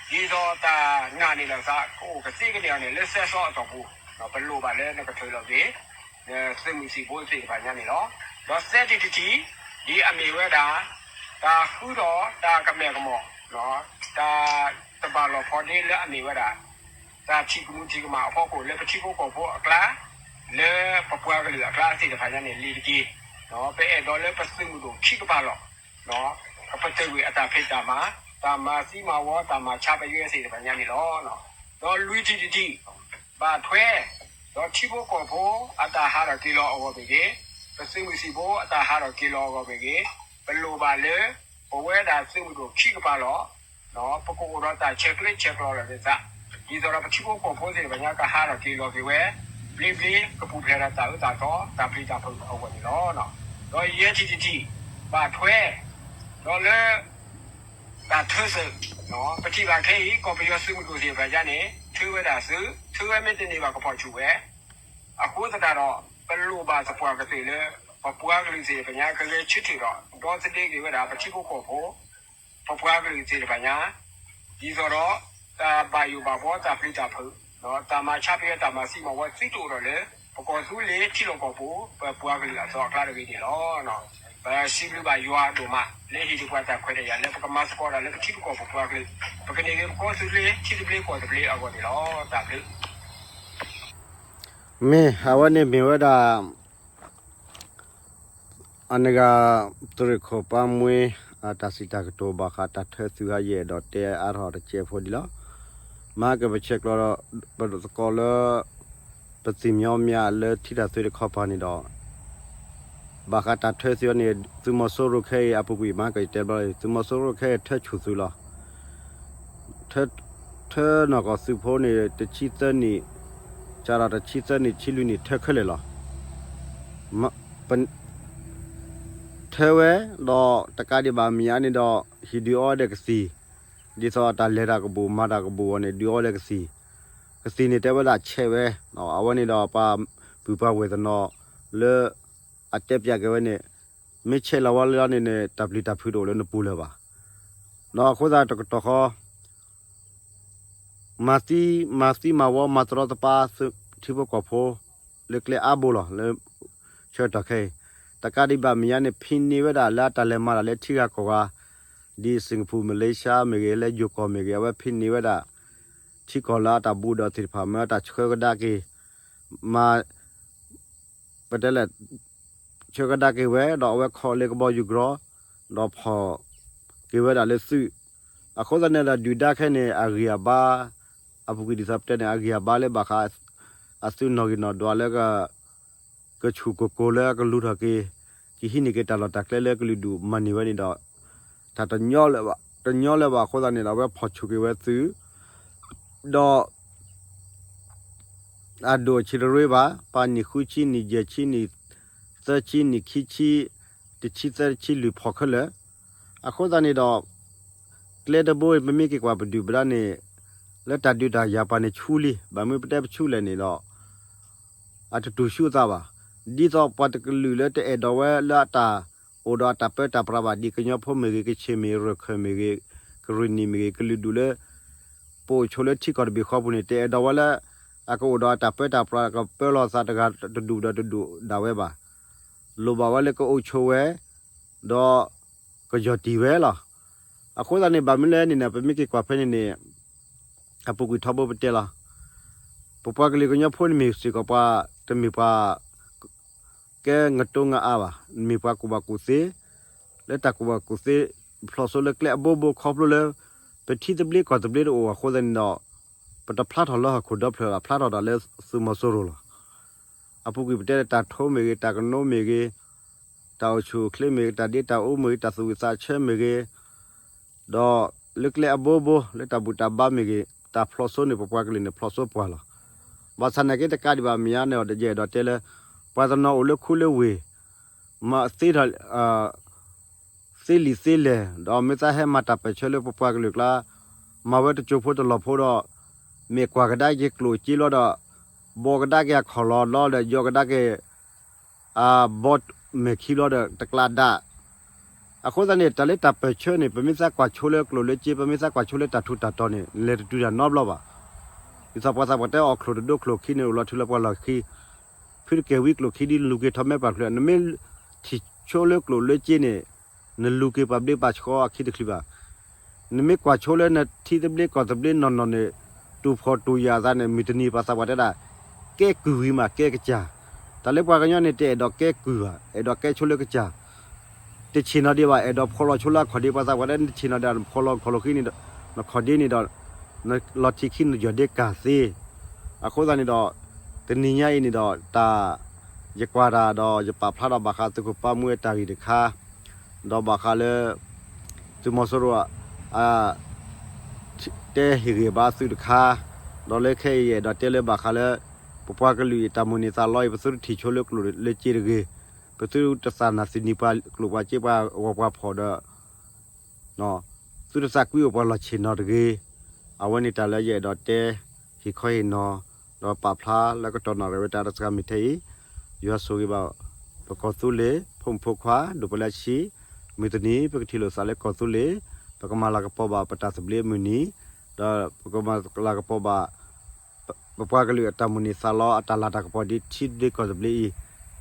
ဒီးတၢ်ဆၢကတီၢ်ဒ် ဒ်သိးတၢ်နာ်န့ၢ်လီၤသး ကအိၣ်ကသ့ကန့ၢ်အီၤန့ၣ် လၢသၢသီအတီၢ်ပူၤ ပလိၣ်ဘၣ်လၢနကထုးလီၤက့ၤ သုးမုၢ်သံၣ်ဘိသ့ၣ်တဖၣ်ညါန့ၣ်လီၤ. ဒီးသၢထံၣ်တထံၣ် ဒ်အမ့ၢ်ဝဲဒၣ် တၢ်ဃုထီၣ်တၢ်ကမဲာ်ကမီၤ တၢ်တဘၣ်လီၢ်ဖီဒ့လၢအမ့ၢ်ဝဲဒၣ် တၢ်ထံၣ်ကမူၣ်ထံၣ်ကမၣ်အဖီခိၣ် လၢပထံဖိကီၢ်ဖိအကျါ လၢပပှၤကလုာ်အကျါသ့ၣ်တဖၣ်ညါန့ၣ် လံၤတက့ၢ်. ပအဲၣ်ဒိးလၢပသုးမုၢ်ဒိၣ်ခံကပၤလီၤ ကပတုာ်ကွံာ်အတၢ်ဖံးတၢ်မၤ, တၢ်မၤသံမၤဝီ, တၢ်မၤဆါပယွဲသ့ၣ်တဖၣ်ညါန့ၣ်လီၤ. ဒီးလွံၢ်ထံၣ်တထံၣ် ဘၣ်ထွဲ ဒီးထံဖိကီၢ်ဖိအတၢ်ဟးထီၣ်က့ၤလီၤအဂီၢ်မ့ၢ်ဂ့ၤ, ပသုးမုၢ်သံၣ်ဘိအတၢ်ဟးထီၣ်က့ၤလီၤအဂီၢ်မ့ၢ်ဂ့ၤ, ပလိၣ်ဘၣ်လၢ ပဝဲဒၣ်သုးမုၢ်ဒိၣ်ခံကပၤလီၤ ပကအိၣ်ဒီးတၢ်ဆဲးကျၢဆဲးကျိးလီၤက့ၤသး, ဒ်သိးဒီးပထံဖိကီၢ်ဖိသ့ၣ်တဖၣ်ညါကဟးထီၣ်က့ၤလီၤက့ၤဝဲ ဘျ့ဘျ့ ကပူၤဖျဲးဒီးတၢ်အၢတၢ်သီ တၢ်ပျံၤတၢ်ဖုးအဂီၢ်န့ၣ်လီၤ. ဒီးယဲၢ်ထံၣ်တထံၣ် ဘၣ်ထွဲ ဒီးလၢ တၢ်ထၢသုး, ပထံၣ်ဘၣ်ခဲအံၤ ကီၢ်ပယီၤသုးမုၢ်ဒိၣ်သ့ၣ်တဖၣ်ညါန့ၣ် ထၢဝဲဒၣ်သုး, ထၢဝဲမ့ၢ်တန့ၢ်ဘၣ်ကဖီၣ်ဆူၣ်ဝဲ, အဃိသတးဒီး ပလိၣ်ဘၣ်သပှၢ်ကတၢၢ်လၢ ပပှၤကလုာ်သ့ၣ်တဖၣ်ညါ ကဂဲၤဆၢထၢၣ်ဒီး ဒီသဒၢက့ၤဝဲဒၣ် ပထံဖိကီၢ်ဖိ ပပှၤကလုာ်သ့ၣ်တဖၣ်ညါ ဒ်သိးဒီး တၢ်ဘၣ်ယိၣ်ဘၣ်ဘှီ တၢ်ပျံၤတၢ်ဖုး တၢ်မၤဆါပယွဲ တၢ်မၤသံမၤဝီ သုတအိၣ်ဒီးလၢ ပကီၢ်သူလ့ၤထံလီၢ်ကီၢ်ပူၤ ပပှၤကလုာ်အသိးအကျါတဂ့ၤန့ၣ်လီၤ. ပစံးဘျုးဘၣ်ယွၤဒိၣ်မး လၢဟ့ၣ်ဒံးပှၤတၢ်ခွဲးတၢ်ယာ်လၢ ပကမၤသကိးတၢ်လၢပထံပကီၢ်ပပှၤကလုာ် ပကန့ၢ်က့ၤပကီၢ်သူလ့ၤထံသဘျ့ကီၢ်သဘျ့အဂီၢ်န့ၣ်လီၤ. တၢ်ဘျုး မ့ၢ်အဝဲန့ၣ်မ့ၢ်ဝဲဒၣ် အနဂၤ တရံးခိၣ်ပၢ်မှ့ အတၢ်စံးတၢ်ကတိၤဘၣ်ဃးတၢ်ထၢသုးဟါ ယအဲၣ်ဒိးတဲအါထီၣ်တစဲးဖိဒံးလီၤ. မၤက့ၤပဆဲးကျိးဒီး ပသကိးလၢ ပသ့ၣ်မညီမညီလၢထံတၢ်သုးတခီပၤန့ၣ်ဒီး ဘၣ်ဃးတၢ်ထၢသုးအံၤန့ၣ် သုးမီၤစိရိၤခဲအံၤအပူၤကွံာ် မၤက့ၤတဲဘျီ သုးမီၤစိရိၤခဲအံၤထၢဆူၣ်သုးလီၤ. ထၢ ထၢနီၢ်ကီၢ်သုးဖိန့ၣ် တဆံသၢနံၣ် စးထီၣ်တဆံသၢနံၣ် ဆံလွံၢ်နံၣ်ထၢခဲလၢာ်လီၤ. ထၢဝဲ ဒီးတကးဒံးဘၣ်မ့ၢ်အါန့ၣ်ဒီး ဟံၣ်ဒုးအီဝဲဒီးကသံၣ်, ဒ်သိးအတၢ်လဲၤတၢ်ကဘူၣ်မၤတၢ်ကဘူၣ်အီၤန့ၣ် ဒုးအီဝဲဒီးကသံၣ်, ကသံၣ်န့ၣ်တဲဝဲဒၣ်ဆဲးဝဲ, အဝဲန့ၣ်ဒီးပှၤပုၢ်ပှၤဝဲၢ်တနီၤလၢ အတဲပၠးက့ၤဝဲန့ၣ် မ့ၢ်ဆဲးလီၤဝဲလၢန့ၣ်န့ၣ် တၢ်ပျံၤတၢ်ဖုးတအိၣ်လၢနပူၤလၢၤဘၣ်. ဒီးအဃိသတးတကတီၢ်ဃီ မၤသံ မၤသံမၤဝီ မၤတရီတပါ ထံဖိကီၢ်ဖိ လၢကျဲအါဘိလီၤ လၢဆၢကတီၢ်ခဲအံၤ, တကးဒံးဘၣ်မ့ၢ်ညါန့ၣ် ဖံးန့ၢ်ဝဲဒၣ်လၢအတၢ်လဲၤမၤတၢ်လၢထံဂၤကီၢ်ဂၤ ဒ် Singapore Malaysia မ့ၢ်ဂ့ၤ လၢယိၤကီၢ်မ့ၢ်ဂ့ၤ အဝဲဖံးန့ၢ်ဝဲဒၣ် ထံကီၢ်လၢအတၢ်ဘူးဒီးသ့ၣ်တဖၣ် မ့ၢ်အတၢ်ဆှၢကဒါက့ၤ မၤ ပတဲလဲၣ် ဆှၢကဒါက့ၤဝဲ ဒီးအဝဲခီလ့ကဘီယူၤကြီ ဒီးဖီၣ်က့ၤဝဲဒၣ်လၢသုး, အဃိသတးန့ၣ်ဒီး ဒုၣ်ဒါခဲအံၤန့ၣ် အဂံၢ်အဘါ အပူၤကွံာ်ဒ်သိးပတဲန့ၣ် အဂံၢ်အဘါလၢဘၣ်ဃး အသုးနီၣ်ဂံၢ်နီၣ်ဒွးလၢ ကဆူၣ်ကိၢ်ကိၢ်လၢအကလူၤထီၣ်က့ၤ ကဟံးန့ၢ်က့ၤတၢ်လီၢ်တၢ်ကျဲလၢကလုာ်ဒူၣ်မၤန့ၢ်ဝဲန့ၣ်ဒီး တၢ်တညီလၢၤဘၣ်, တညီလၢၤဘၣ်အဃိသတးန့ၣ်ဒီး အဝဲဖီၣ်ဆူၣ်က့ၤဝဲသုး ဒီး အဒိၣ်အဆံးတရ့ဘၣ်, ပှၤနံၣ်ဃုဆံ နံၣ်ယဲၢ်ဆံ နံၣ်သၢဆံ နံၣ်ခံဆံ တဆံသၢ တဆံလွံၢ်ဖီၣ်ခဲလၢာ်. အဃိသတးန့ၣ်ဒီး ကျဲတဘိ ပမ့ၢ်က့ၤကွၢ်ပဒုၣ်ပဒါန့ၣ် လၢတၢ်ဒုးတၢ်ယၤပှၤန့ၣ်ဆူလံ, ဘၣ်မနုၤပတဲပဆူလဲၣ်န့ၣ်ဒီး အတတူၢ်ဆူၣ်အသးဘၣ်. ဒ်သိးပှၤတကလုာ်လၢတအဲၣ်ဒိးဝဲလၢအတၢ်အိၣ်ဒီးအတၢ်ပၢတၢ်ပြးဘၣ်, ဒ်ကညီဖိမ့ၢ်ဂ့ၤ, ကဆ့ၣ်မ့ၢ်ဂ့ၤ, ရၢၢ်ခၢၣ်မ့ၢ်ဂ့ၤ, ကရံၣ်နံၣ်မ့ၢ်ဂ့ၤ, ကလုာ်ဒူၣ်လၢ ပအိၣ်ဆိးလၢထံကီၢ်တဘ့ၣ်ဃီပူၤန့ၣ် တအဲၣ်ဒိးဝဲလၢ အကအိၣ်ဒီးအတၢ်ပၢတၢ်ပြး ကပၢလီၤသးတဂၤတဒူၣ်ဒီးတဒူၣ်ဒၣ်ဝဲဘၣ်. လိၣ်ဘၣ်ဝဲလၢကအိၣ်ဆိးဝဲ ဒီး ကယီၢ်တံၢ်ဝဲလီၤ. အဃိသတးန့ၣ် ဘၣ်မနုၤလဲၣ်န့ၣ်န့ၣ် ပမ့ၢ်က့ၤကွၢ်ဖဲန့ၣ်န့ၣ် အပူၤကွံာ်ထီဘိပတဲလီၤ. ပပှၤကလုာ်ကညီဖိန့ၣ်မ့ၢ်စ့ၢ်ကီးပှၤ တမ့ၢ်ပှၤ ကဲငတိငအါဘၣ်, မ့ၢ်ပှၤကူၣ်ဘၣ်ကူၣ်သ့, လၢတၢ်ကူၣ်ဘၣ်ကူၣ်သ့ ဖျိးစိလၢကျဲအဘိဘိခီဖျိလၢ ပထံသဘျ့ကီၢ်သဘျ့တအိၣ်အဃိသတးန့ၣ်ဒီး ပတဖျါထီၣ်လၢဟီၣ်ခိၣ်ဒီဖျၢၣ်ဘၣ်, ဖျါထီၣ်ဒၣ်လၢသုးမီၤစိရိၤလီၤ. အပူၤကွံာ်ပတဲတၢ်ထိမ့ၢ်ဂ့ၤ, တၢ်ကနိမ့ၢ်ဂ့ၤ, တၢ်အိၣ်ဆူၣ်အိၣ်ချ့မ့ၢ်ဂ့ၤ, တၢ်ဒ့တၢ်အူမ့ၢ်ဂ့ၤ, တၢ်သူၣ်ဝံၣ်သးဆၢမ့ၢ်ဂ့ၤ, ဒီးလၢကျဲအဘိဘိ လၢတၢ်ဘူၣ်တၢ်ဘါမ့ၢ်ဂ့ၤ, တၢ်ဖျိးစိန့ၣ် ပပှၤကလုာ်န့ၣ် ဖျိးစိပှၤလီၤ. ဘၣ်ဆၣ်နာ်က့တကးဒံးဘၣ် မ့ၢ်အါန့ၣ်ဒီး ယအဲၣ်ဒိးတဲလၢ ပှၤတနီၤအိၣ်လၢခူလၢဝ့ၢ် မၤသ့ထီၣ် သ့လံာ်သ့လဲၢ်, ဒီးမ့ၢ်သးဟဲမၤတၢ်ပၢၢ်ဆၢလၢပပှၤကလုာ်ကျါ မၤဝဲတစိၢ်ဖိတလီၢ်ဖိဒီး မ့ၢ်ကွၢ်ကဒါက့ၤကျိၣ်စ့လီၤဒီး ဘီကဒါက့ၤအခီၣ်လီၤလီၤဒီး ယီကဒါက့ၤ အဘီမဲာ်ခံလီၤဒီးတကျါဒၣ်. အဃိသတးန့ၣ် တၢ်လၢတၢ်ပၢၢ်ဆၢန့ၣ် ပမ့ၢ်သးကွၢ်ဆိလၢကျိၣ်လၢစ့ ပမ့ၢ်သးကွၢ်ဆိလၢတၢ်ထူးတၢ်တီၤန့ၣ် လဲၤတတုၤတၢ်နီတဘျီဘၣ်. ဒ်သိးပှၤသးပှၢ်တဲအီၣ်ချိၣ်တဒိချိၣ်ခံန့ၣ် အိၣ်လီၤထူလၢပှၤလီၢ်ခံ ဖုတကဲၤဝံကျိၣ်ခံဒ်လူၤက့ၤထီၣ်မဲပာ်ချုး နမ့ၢ်ထံၣ်ဆိလၢကျိၣ်လၢစ့န့ၣ် နလူၤက့ၤပှၤဘျ့ပှၤဆှီအခံတချုးဘၣ်. နမ့ၢ်ကွၢ်ဆိလၢနထံသဘျ့ကီၢ်သဘျ့နီၢ်နီၢ်န့ၣ် တူၢ်ဖှီၣ်တူၢ်ယာ်အသးန့ၣ် မုၢ်တနံၤပှၤသးပှၢ်တဲဒၣ် ကဲကုၢ်ဝံၤမးကဲကစၢ်. တၢ်လၢပှၤကညီန့ၣ် တအဲၣ်ဒိးကဲကုၢ်ဘၣ်, အဲၣ်ဒိးကဲဆိလၢကစၢ် တဆ့ၣ်နီၤဒံးဘၣ်, အဲၣ်ဒိးဖှီၣ်လီၤဆိလၢအခီၣ်ဒ့ ပှၤသးပှၢ်တဲ နဆ့ၣ်နီၤဒံး နဖှီၣ်လီၤခီၣ်လီၤခံန့ၣ်ဒီး နခီၣ်ဒ့န့ၣ်ဒီး နလီၤထံခံနယီၢ်ဒ့ကၢ်သ့. အဃိသတးန့ၣ်ဒီး တနံၤညါအံၤန့ၣ်ဒီး တၢ် ယကွၢ်တၢ်ဒီးယပာ်ဖျါဒီးဘၣ်ဃးသုးခိၣ်ပၢ်မူအတၢ်ဂ့ၢ်တခါ, ဒီးဘၣ်ဃးလၢ သုးမီၤစိရိၤ တဲဟ့ၣ်ဂ့ၤဘၣ်သုတခါ, ဒီးလၢခဲအံၤယအဲၣ်ဒိးတဲလၢဘၣ်ဃးလၢ ပပှၤကလုာ်အံၤတၢ်မိၣ်န့ၢ်သးလီအံၤ ပသုတထံၣ်ဆိလၢကျိၣ်လၢစ့တဂ့ၤ, ပသုတသးနၢ်သနံၤပှၤကျိၣ်ပှၤစ့ပှၤဂီၤပှၤဖှီၣ်ဒီး သုတသးကွံအိၣ်ပှၤလီၢ်ဆ့ၣ်နီၤတဂ့ၤ. အဝဲန့ၣ်တၢ်လၢယအဲၣ်ဒိးတဲ ဟ့ၣ်ခီဟ့ၣ်နီၤ ဒီးပာ်ဖျါလၢကတီၢ်နီၣ်ရဲၣ်ဝဲတၢ်တစှၤမ့ၢ်ထဲအံၤ, ယွၤဆိၣ်ဂ့ၤဘၣ် ပကီၢ်သူလ့ၤ ဖိမုၣ်ဖိခွါ ဒိၣ်ပလၢဆံ, မုၢ်တနံၤ ပကထံၣ်လိာ်သးလၢကီၢ်သူလ့ၤ, ပကမၤလၤကပီၤဘၣ်ပတၢ်သဘျ့အမုၢ်နံၤ, ဒီးပကမၤလၤကပီၤဘၣ် ပပှၤကလုာ်အတၢ်မိၣ်န့ၢ်သးလီအတၢ်လၤတၢ်ကပီၤဒ်ထံသဘျ့ကီၢ်သဘျ့အံၤ,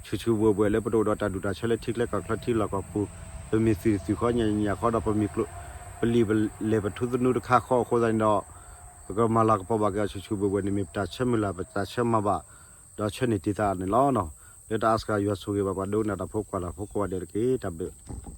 ဆူၣ်ဆူၣ်ဘှဲၣ်ဘှဲၣ်လၢပတအိၣ်ဒီးတၢ်ဒူၣ်တၢ်ဆၢလၢထံကျဲကီၢ်ချၢထံလီၢ်ကီၢ်ပူၤ, ပမ့ၢ်သွံၣ်တသွံၣ်ဃီညါညါဃီဒီးပမ့ၢ်ကျိၣ်, ပလံာ်ပလဲၢ်ပထူသနူတခါဃီအဃိသတးန့ၣ်ဒီး, ပကမၤလၤကပီၤဘၣ်က့ၤအီၤဆူၣ်ဆူၣ်ဘှဲၣ်ဘှဲၣ်န့ၣ်မ့ၢ်ပတၢ်ဆၢမုၢ်လၢ်ပတၢ်ဆၢမၤဘၣ်, ဒီးဆၢန့ၢ်တ့ၢ်သးန့ၣ်လီၤ. လၢတၢ်အါစှၤယွၤဆိၣ်ဂ့ၤဘၣ်ပှၤဒိကနၣ်တၢ်ဖိကွၢ်တၢ်ဖိကိးဂၤဒဲးတက့ၢ်. တၢ်ဘျုး